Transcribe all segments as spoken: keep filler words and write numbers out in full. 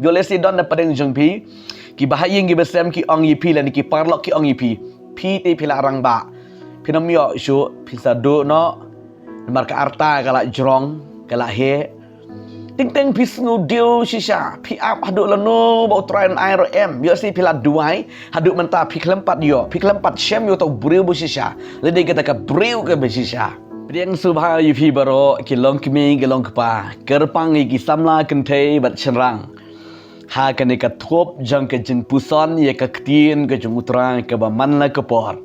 Ïoh lehse don na pdeng jong phi kiba ha ïing kiba sem ki ong ïa phi lane ki paralok ki ong ïa phi, phi te phi la rangbah, phin ym ïoh shuh, phin sa duh noh. Namar ka rta ka la jrong, ka la heh. Teng teng phi sngewdiaw shisha, phi ap haduh lano ba U Trai un ai ruh em. Ïoh lehse phi la duwai haduh mynta, phi khlem pat ïoh, phi khlem pat shem ïa uta u briew ba shisha, lane kata ka briew kaba shisha. Pdiang sngewbha ïa phi baroh ki longkmie ki longkpa, kyrpang ïa ki samla kynthei bad shynrang ha kane ka thup jong ka jingpuson ïa ka ktien ka jong U Trai kaba man la ka por.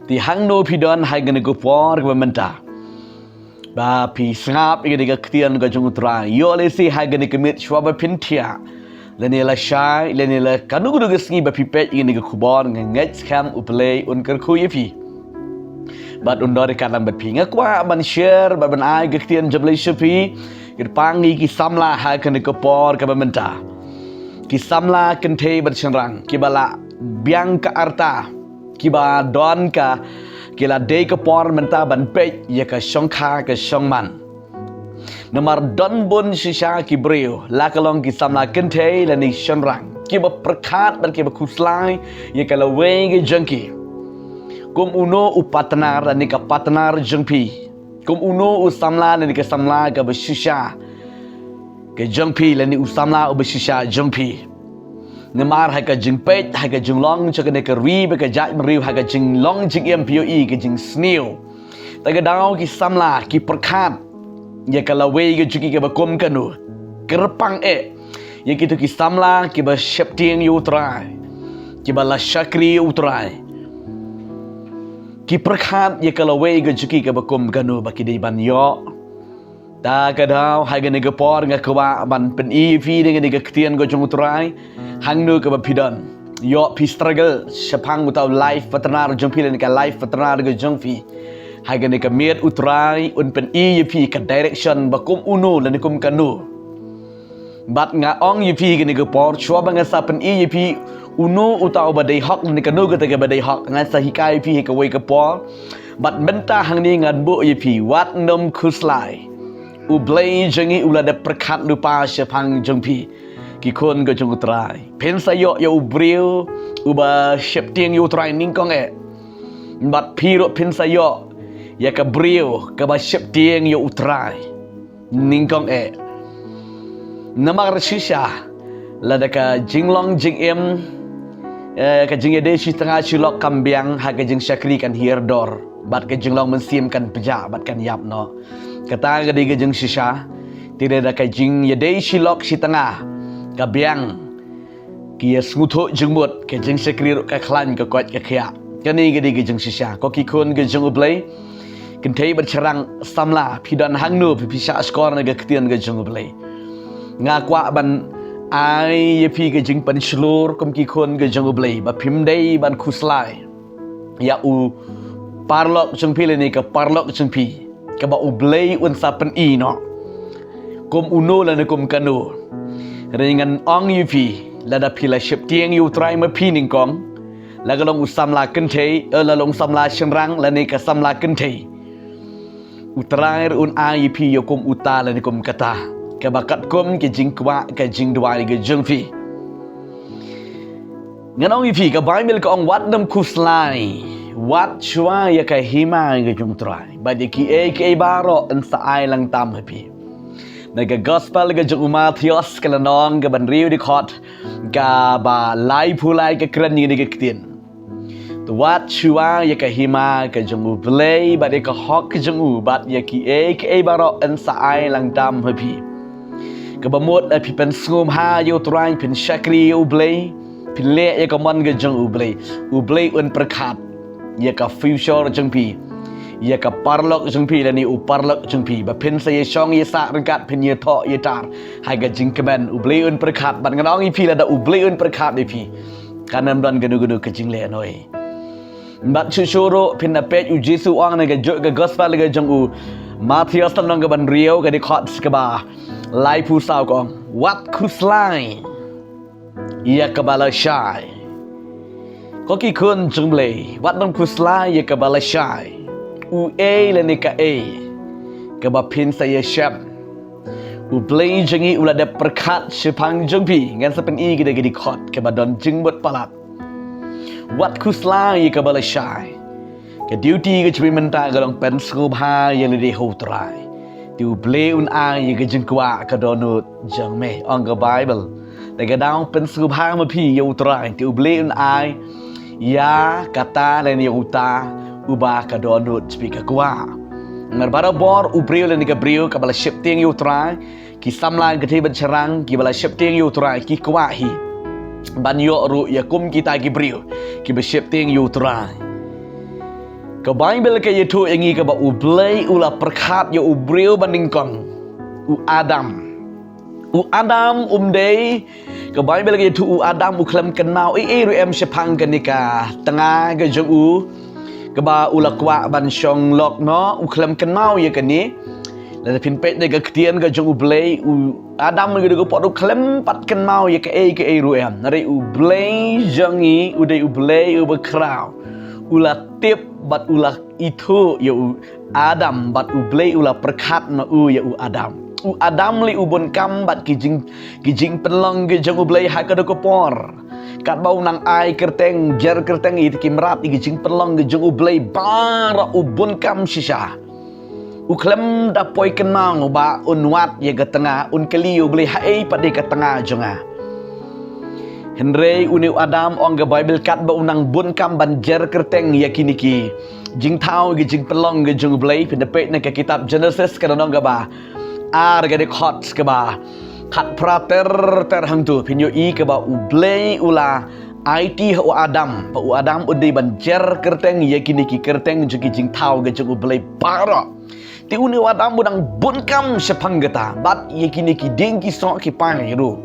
Te hangno phi don ha kane ka por kaba mynta ba phi sngap ïa kane ka ktien ka jong U Trai? Ïoh lehse ha kane ka miet shuwa ba phin thiah, lane lashai, lane la kano kano ka sngi ba phi peit ïa kane ka khubor, nga ngeit skhem U Blei un kyrkhu ïa phi bad un don ryngkat lang bad phi. Nga kwah ban share bad ban ai ka ktien jong U Blei sha phi, kyrpang ïa ki samla ha kane ka por kaba mynta, ki samla kynthei bad shynrang kiba la biang ka rta, kiba don ka, ki la dei ka por mynta ban peit ïa ka shongkha ka shongman. Namar don bun shisha ki briew, la ka long ki samla kynthei lane shynrang, kiba pyrkhat bad kiba khuslai ïa ka lawei ka jong ki. Kum uno u partner lane ka partner jong phi, kum uno u samla lane ka samla kaba shisha ka jong phi, lane u samla uba shisha jong phi. Namar ha ka jingpeit, ha ka jinglong jong kane ka ri bad ka jaitbynriew, ha ka jinglong jingim phi ïohi ka jingsniew. Te ka daw ki samla ki pyrkhat ïa ka lawei ka jong ki kaba kum kano. Kyrpang eh ïa kito ki samla kiba sheptieng ïa U Trai, kiba la shakri ïa U Trai, ki pyrkhat ïa ka lawei ka jong ki kaba kum kano ba ki dei ban ïoh. Te ka daw ha kane ka por nga kwah ban pyni ïa phi da kane ka ktien ka jong U Trai, hangno kaba phi don. Ïoh phi struggle shaphang uta u life partner jong phi lane ka life partner ka jong phi, ha kane ka miet U Trai un pyni ïa phi ka direction ba kum uno lane kum kano. Bad nga ong ïa phi kane ka por, shuwa ba nga sa pyni ïa phi uno uta uba dei hok lane kano kata kaba dei hok, nga sa hikai ïa phi ha kawei ka por. Bad mynta hangne ngan buh ïa phi, wat nym khuslai. U Blei jong ngi u la dep pyrkhat lypa shaphang jong phi, ki khun ka jong U Trai. Phin sa ïoh ïa u briew uba sheptieng ïa U Trai nyngkong eh. Bad phi ruh phin sa ïoh ïa ka briew kaba sheptieng ïa U Trai nyngkong eh. Namar shisha, lada ka jinglong jingim, eh, ka jingïadei shi tnga shi lok kam biang, ha ka jingshakri kan hiar dor, bad ka jinglong mynsiem kan pjah bad kan ïap noh. Kata ka dei ka jingshisha. Te lada ka jingïadei shi lok shi tnga ka biang, ki ïa sngewthuh jingmut, ka jingshakri ruh ka khlaiñ, ka koit ka khiah. Kane ka dei ka jingshisha. Ko ki khun ka jong U Blei, kynthei bad shynrang samla, phi don hangno, phi, phi shah shkor na ka ktien ka jong U Blei. Nga kwah ban ai ïa phi ka jingpynshlur kum ki khun ka jong U Blei, ba phim dei ban khuslai ïa u paralok jong phi lane ka paralok jong phi, kaba U Blei un sa pyni noh kum uno lane kum kano. Hynrei ngan ong ïa phi, lada phi la sheptieng ïa U Trai ma phi nyngkong, la ka long u samla kynthei, eh, la long samla shynrang lane ka samla kynthei, U Trai ruh un ai ïa phi ïa kum uta lane kum kata, kaba katkum ka jingkwah ka jingduwai ka jong phi. Ngan ong ïa phi, ka Baibl ka ong, wat nym khuslai, wat shuwa ïa ka hima ka jong U Trai, bad ïa kiei kiei baroh yn sa ai lang tam ha phi. Na ka Gospel ka jong u Mathaios, ka lynnong kaba hynriew, dkhot kaba laiphew lai, ka kren ïa kane ka ktien. To wat shuwa ïa ka hima ka jong U Blei bad ïa ka hok ka jong u, bad ïa kiei kiei baroh yn sa ai lang tam ha phi. Kaba mut lada phi pynsngewbha ïa U Trai, phin shakri ïa U Blei, phin leh ïa ka mon ka jong U Blei, U Blei un pyrkhat ïa ka future jong phi, ïa ka paralok jong phi lane u paralok jong phi, ba phin sa ïashong ïasah ryngkat, phin ïathoh ïatar ha ka jingkmen. U Blei un pyrkhat, bad ngan ong ïa phi, lada U Blei un pyrkhat ïa phi, kan ym don kano kano ka jinglehnoh. Bad shuh shuh ruh phin da peit, U Jisu u ong na kajuh ka Gospel ka jong u Mathaios, lynnong kaba hynriew, ka dkhot kaba laiphew saw, ka ong, wat khuslai ïa kaba lashai. Ko ki khun jong U Blei, wat nym khuslai ïa kaba lashai. Uei lane kaei kaba phin sa ïashem, U Blei jong ngi u la dep pyrkhat shaphang jong phi. Ngan sa pyni ïa kine ki dkhot kiba don jingmut palat. Wat khuslai ïa kaba lashai. Ka duty ka jong phi mynta ka long pynsngewbha ïa lade ha u Trai. Te u Blei un ai ïa ka jingkwah ka dohnud jong me, ong ka Baibl. Te ka daw pynsngewbha ma phi ïa u Trai, te u Blei un ai ïa kata lane ïa uta uba ka dohnud jong phi ka kwah. Namar barabor u briew lane ka briew kaba la sheptieng ïa u Trai, ki samla ka thei ban sharang kiba la sheptieng ïa u Trai ki kwah hi ban ïoh ruh ïa kum kita ki briew kiba sheptieng ïa u Trai. Ka Baibl ka ïathuh ïa ngi kaba u Blei u la pyrkhat ïa u briew ba nyngkong, u Adam. U Adam um dei, ka Baibl ka ïathuh u Adam u khlem kynmaw ei ei ruh em shaphang kane ka tnga ka jong u kaba u la kwah ban shong lok noh, u khlem kynmaw ïa kane. Lada phin peit na ka ktien ka jong u Blei, u Adam u dei ka por u khlem pat kynmaw ïa kaei kaei ruh em. Hynrei u Blei jong ngi u dei u Blei uba khraw. U la tip bad u la ithuh ïa u Adam bad u Blei u la pyrkhat ma u ïa u Adam. U Adam lei u bun kam bad ki jing, ki jingpynlong ki jong u Blei ha kata ka por. Katba u nang ai kyrteng, jer kyrteng ïa ki mrad ïa ki jingpynlong ki jong u Blei baroh u bun kam shisha. U khlem da poi kynmaw ba un wad ïa ka tnga, un kylli ïa u Blei haei pat dei ka tnga jong nga. Hynrei une u Adam ong ka Baibl katba u nang bun kam ban jer kyrteng ïa kine ki jingthaw ki jingpynlong ki jong u Blei, phin da peit na ka kitab Genesis ka lynnong kaba ar ka dkhot kaba khatphra ter ter hangto, phin ïohi kaba u Blei u la aiti ha u Adam ba u Adam u dei ban jer kyrteng ïa kine ki kyrteng jong ki jingthaw ki jong u Blei baroh. Te une u Adam u dang bun kam shaphang kata bad ïa kine ki dieng ki soh ki pai ruh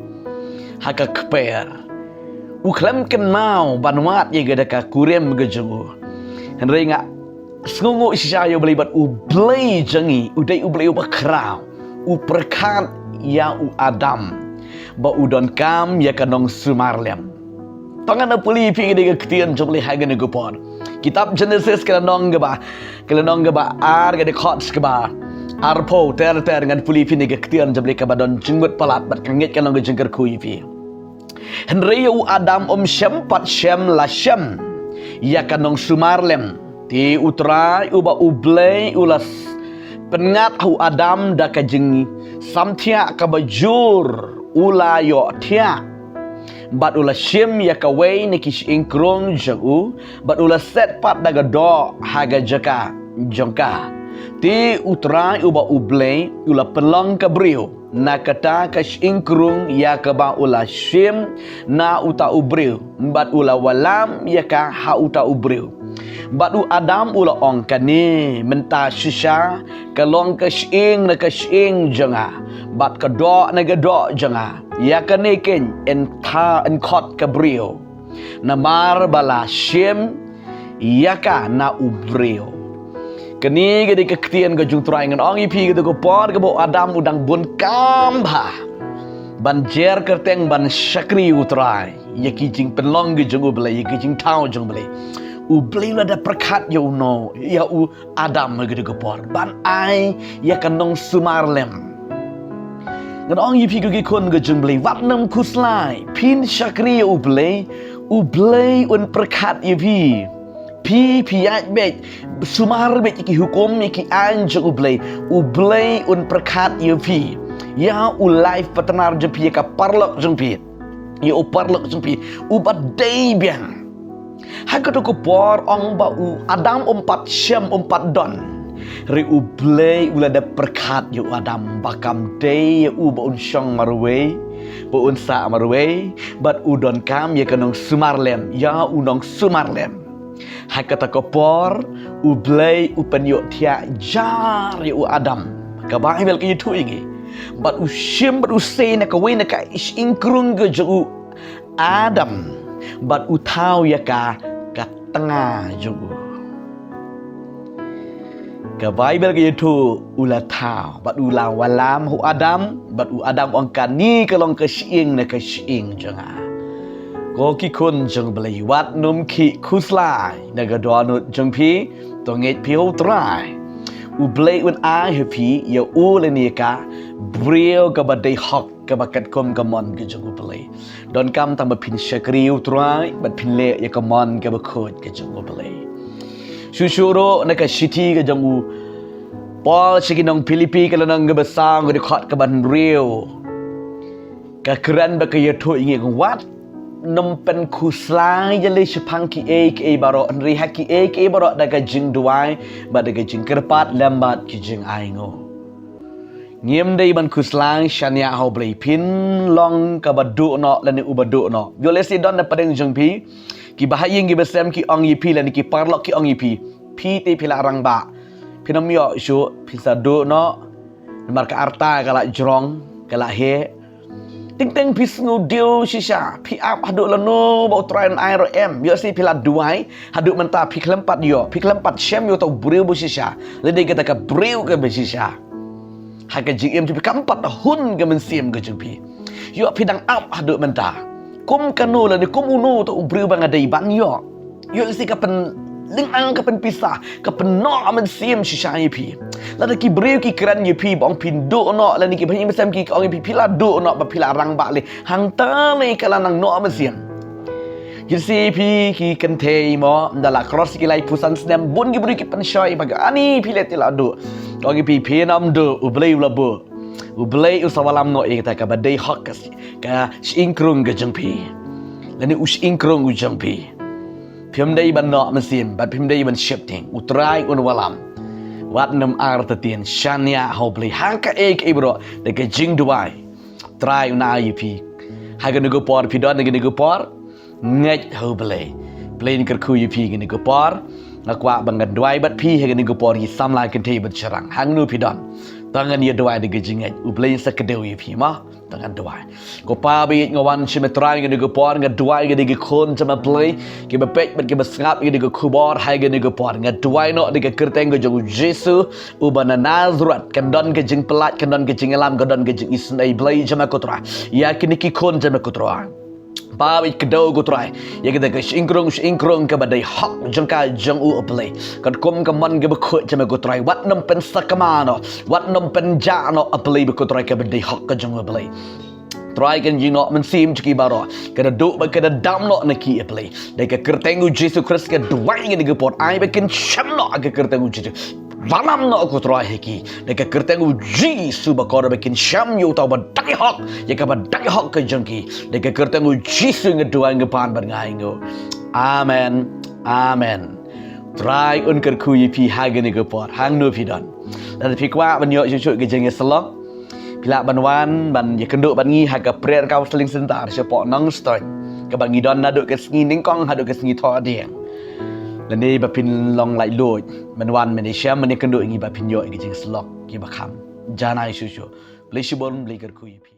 ha ka kper. U khlem kynmaw ban wad ïa kata ka kurim ka jong u. Hynrei nga sngewnguh shisha ïa u Blei bad u Blei jong ngi u dei u Blei uba khraw. U pyrkhat ïa u Adam ba u donkam ïa ka nongsumar lem. To ngan pule ïa phi kane ka ktien jong u Blei ha kane ka por. Kitab Genesis ka lynnong kaba, ka lynnong kaba ar ka dkhot kaba arphew ter ter, ngan pule ïa phi kane ka ktien jong u Blei kaba don jingmut palat bad ka ngeit ka long ka jingkyrkhu ïa phi. Hynrei ïa u Adam um shem pat shem la shem ïa ka nongsumar lem. Te u Trai uba u Blei u la s-, pynngat ha u Adam da ka jingsamthiah kaba jur, u la ïohthiah bad u la shim ïa kawei na ki shyieng krung jong u bad u la set pat da ka doh ha ka jaka jong ka. Te u Trai uba u Blei u la pynlong ka briew na kata ka shyieng krung ïa kaba u la shim na uta u briew bad u la wallam ïa ka ha uta u briew. Bad u Adam u la ong, kane mynta shisha ka long ka shyieng na ka shyieng jong nga bad ka doh na ka doh jong nga. Ïa kane keiñ yn tha, yn khot ka briew. Namar ba la shim ïa ka na u briew. Kane ka dei ka ktien ka jong u Trai, ngan ong ïa phi kata ka por kaba u Adam u dang bun kam bha ban jer kyrteng ban shakri u Trai ïa ki jingpynlong ki jong u Blei, ïa ki jingthaw jong u Blei. U Blei u la da pyrkhat ïa u Noah, ïa u Adam ha kata ka por ban ai ïa ka nongsumar lem. Ngan ong ïa phi ko ki khun ka jong u Blei, wat nym khuslai, phin shakri ïa u Blei, u Blei un pyrkhat ïa phi. Phi, phi ïaid beit, sumar beit ïa ki hukum, ïa ki aiñ jong u Blei, u Blei un pyrkhat ïa phi. Ïa u life partner jong phi, ïa ka paralok jong phi. Ïa u paralok jong phi uba dei biang. Ha kata ka por ong ba u Adam um pat shem, um pat don. Hynrei u Blei u la dep pyrkhat ïa u Adam ba kam dei ïa u ba un shong marwei, ba un sah marwei, bad u donkam ïa ka nongsumar lem, ïa u nongsumar lem. Ha kata ka por u Blei u pynïohthiah jar ïa u Adam. Ka Baibl ka ïathuh ïa ngi. Bad u shim bad u sei na kawei na ka shyieng krung ka jong u Adam bad u thaw ïa ka ka tnga jong u. Ka Baibl ka ïathuh u la thaw bad u la wallam ha u Adam bad u Adam ong, kane ka long ka shyieng na ka shyieng jong nga. Ko ki khun jong u Blei, wat nym khih khuslai na ka dohnud jong phi, to ngeit phi ha u Trai. U Blei un ai ha phi ïa u lane ïa ka briew kaba dei hok, kaba katkum ka mon ka jong U Blei. Donkam tang ba phin shakri ïa U Trai bad phin leh ïa ka mon kaba khuid ka jong U Blei. Shuh shuh ruh na ka shithi ka jong u Paul sha ki nong Philippi, ka lynnong kaba saw, ka dkhot kaba hynriew, ka kren bad ka ïathuh ïa ngi, wat nym pynkhuslai ïaleh shaphang kiei kiei baroh, hynrei ha kiei kiei baroh da ka jingduwai bad da ka jingkyrpad lem bad ki jingainguh. Ngim dei ban khuslai, shaniah ha U Blei. Phin long kaba duh noh lane uba duh noh. Ïoh lehse don na pdeng jong phi kiba ha ïing kiba sem ki ong ïa phi lane ki paralok ki ong ïa phi, phi te phi la rangbah. Phin ym ïoh shuh, phin sa duh noh. Namar ka rta ka la jrong, ka la heh. Teng teng phi sngew diew shisha, phi ap haduh lano ba U Trai un ai ruh em. Ïoh lehse phi la duwai haduh mynta, phi khlem pat ïoh, phi khlem pat shem ïa uta u briew ba shisha. Lane kata ka briew kaba shisha. Ha ka jingim jong phi kam pat hun ka mynsiem ka jong phi. Ïoh phi dang ap haduh mynta. Kum kano lane kum uno uta u briew ba nga dei ban ïoh. Ïoh lehse ka pynlyngkhuh, ka pynpisa, ka pynnoh mynsiem shisha ïa phi. Lada ki briew ki kren ïa phi ba ong phin duh noh, lane ki ba ha ïing ba sem ki ong ïa phi, phi la duh noh bad phi la rangbah leh, hangta leh ka la nang noh mynsiem. Ïoh lehse phi ki kynthei mo, ynda la cross ki laiphew san snem, bun ki briew ki pynshoi ba ka ani phi leh te la duh. Ong ïa phi, phin ym duh, U Blei u la buh. U Blei u sa wallam noh ïa kata kaba dei hok, ka, ka shyieng krung ka jong phi. Lane u shyieng krung u jong phi. Phim dei ban noh mynsiem bad phim dei ban sheptieng. U Trai un wallam. Wat nym artatien, shaniah ha U Blei ha kaei kaei baroh da ka jingduwai. U Trai un ai ïa phi. Ha kane ka por phi don ha kane ka por, ngeit ha U Blei. Blei un kyrkhu ïa phi ha kane ka por. Nga kwah ba ngan duwai bad phi ha kane ka por, ki samla kynthei bad shynrang, hangno phi don, to ngan ïa duwai da ka jingngeit. U Blei un sa kdew ïa phi mo. To ngan duwai. Ko Pa ba ïeit, nga wan sha me Trai ha kane ka por, nga duwai ïa kine ki khun jong me Blei, kiba peit bad kiba sngap ïa kane ka khubor ha kane ka por. Nga duwai noh da ka kyrteng ka jong U Jisu uba na Nasareth, kan don ka jingpyllait, kan don ka jingïalam, kan don ka jingisynei, Blei jong me ko Trai, ïa kine ki khun jong me ko Trai. Pa ba ïeit, kdew ko Trai ïa kata ka shyieng krung, shyieng krung kaba dei hok jong ka jong u, U Blei. Katkum ka mon kaba khuid jong me ko Trai, wat nym pynsakma noh, wat nym pynjah noh, U Blei ba ko Trai, kaba dei hok ka jong u, U Blei. Trai, ka jingnoh mynsiem jong ki baroh ka da duh bad ka da dam noh na ki, U Blei. Da ka kyrteng U Jisu Khrist nga duwai ha kane ka por, ai ba kin shem noh ha ka kyrteng U Jisu. Wallam noh ko Trai ha ki da ka kyrteng U Jisu, ba ko Trai ba kin shem ïa uta uba dei hok, ïa kaba dei hok ka jong ki. Da ka kyrteng U Jisu nga duwai, nga pan bad nga ainguh. Amen. Amen. Trai un kyrkhu ïa phi ha kane ka por, hangno phi don. Lada phi kwah ban ïoh shuh shuh ka jingïasyllok, phi lah ban wan ban ïakynduh bad ngi ha ka Prayer Counseling Center shapoh Nongstoiñ, kaba ngi don naduh ka sngi nyngkong haduh ka sngi thohdieng. Lane ba phin long laitluid, men wan men ïashem, men ïakynduh ïa ngi ba phin ïoh ïa ka jingïasyllok kaba kham. Janai shuh shuh. Blei shibun, Blei kyrkhu ïa phi.